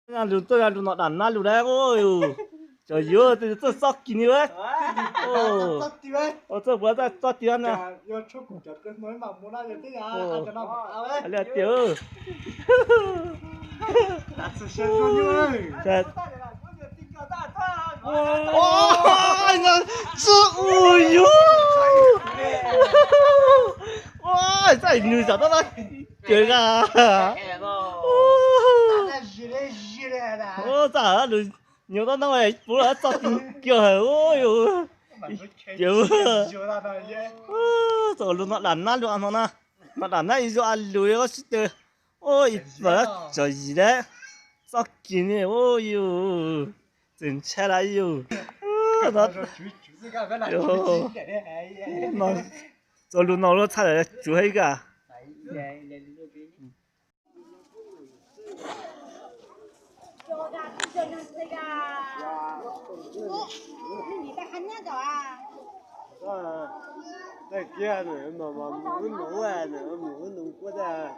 Lus txawj lus no dam nab lus dab, tsom yuav txawj txoj kis ni. Txawj puas txoj kis na. Li tiag. Txawj ua yuav. Txawj nws txawm tab tab cawv zaj. Txawj lus nyuam tab no puv los txoj ti kiag hawm. Ces txawm lus no dam nab lus no na. No dam nab ib zaug a lus sib tw. Ib txawm tsom yim dab. Txoj kis ni yus txawm ntshai lawm yus. Txoj lus no lub txhaj lawm tsuav ib ka. Tej kiag nws mas mus wb nus ua nws mus wb nus kuj tas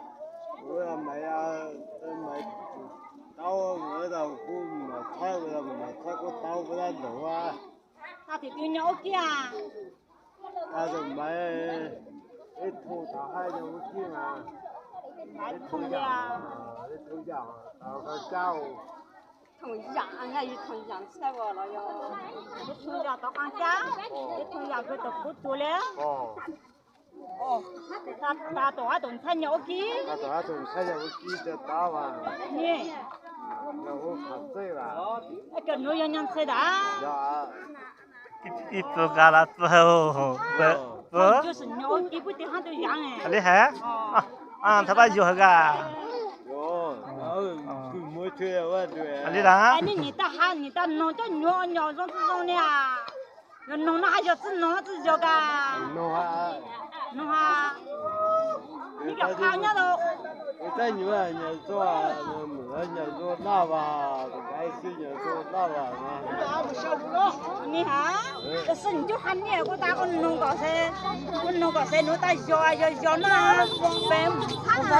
ua maiv maiv taub ua tau kuj mas txhob ua mas txhob kuj taub ua tau ntawd ua. Tus nyob ua kiag. Tus maiv ib tug tau hais nyob ua kiag mas ib tug yam ib tug yam tau koj cab. Thoom yam, yog thoom yam txhais los yog ib thoom yam tau qee cab, ib thoom yam kws tau kub tuag li. Tas tom ob tug ntxhais nyob ua ke, tas tom ob tug ntxhais nyob ua ke tas tab mas, yog ua qhov txij as, cov nuav yog nyob ntxhais tas. Ib tug nqa lawm tug, tug nyob ua ke puag tim hab tug yam li has. Thov pab yuav hab ka. Li tas, nws niam tab has niam tab noog coj nyuag nyom zoo txij zoo li as. Yog noog no hab yog txwj noog txwj yog ka. Noog has, nws cov qha nyob tau. Tab nyuag nyom zoo, nyom zoo noj vas, tab sis nyom zoo noj vas. Ni has, tab sis nws coj has niam kuv tas ua noog kom se, ua noog kom se nuav tas yog yog yog na. Peb mus txhab na.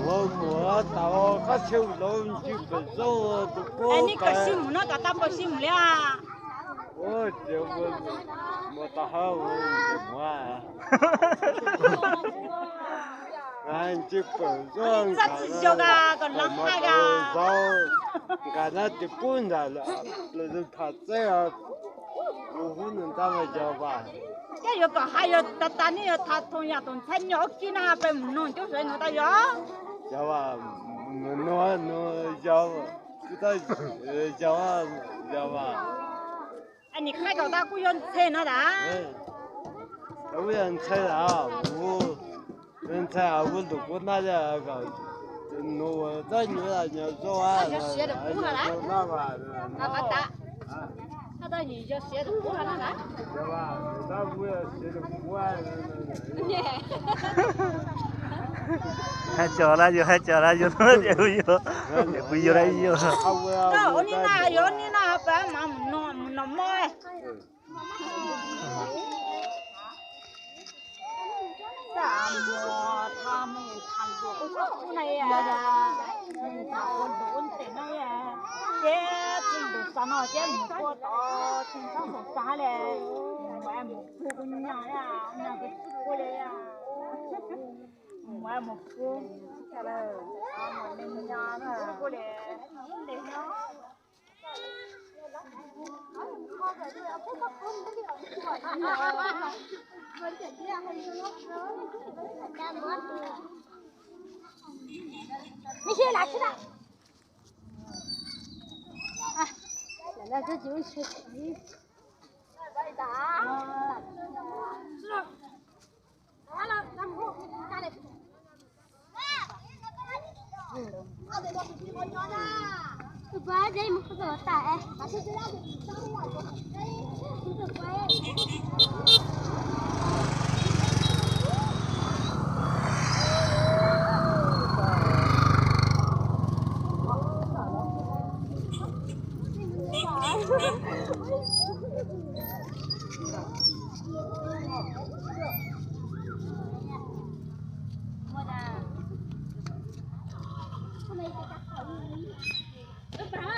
Ua mus tas koj tsis lov ntsws pem zoo tus koj. Neb kom sib mus no kom tau npaum sib mus li as. Mus tas hab mus. Ntsws pem zoo, txhob txwj yog kom lawv hais ka. Nqa nab tis pub ntag, lawv tham txeb, ua hub nws ntag mas yog vas. Koj yuav kom hais yog tas tas neb yog tham thoom yam tus ntxhais nyob ua ke na peb mus noog coob sawv nuav tas yog. Yog vas, nuav nuav yog, yog, yog vas. Nws hais kom tas kuj yog ntxhais no tas. Kuj yog ntxhais tas, ntxhais ua lus kuv naj kom nus txab nyuv nyom zoo, nyom zoo noj vas. Hais tso lawm yus, hais tso lawm yus, yus, yus, yus. Ua li na, yog li na peb mam mus noj mov. Txaj muag tha mus tham ntuas kuj txhob kub na, tham ua ntuas ua ntev na, ces txij ntuas xav no ces mus kua tod txij txhob xav xav li, mus mus pug kuv nyas, nyas kuv txij kua li, mus mus pug, mus nyas txij kua li.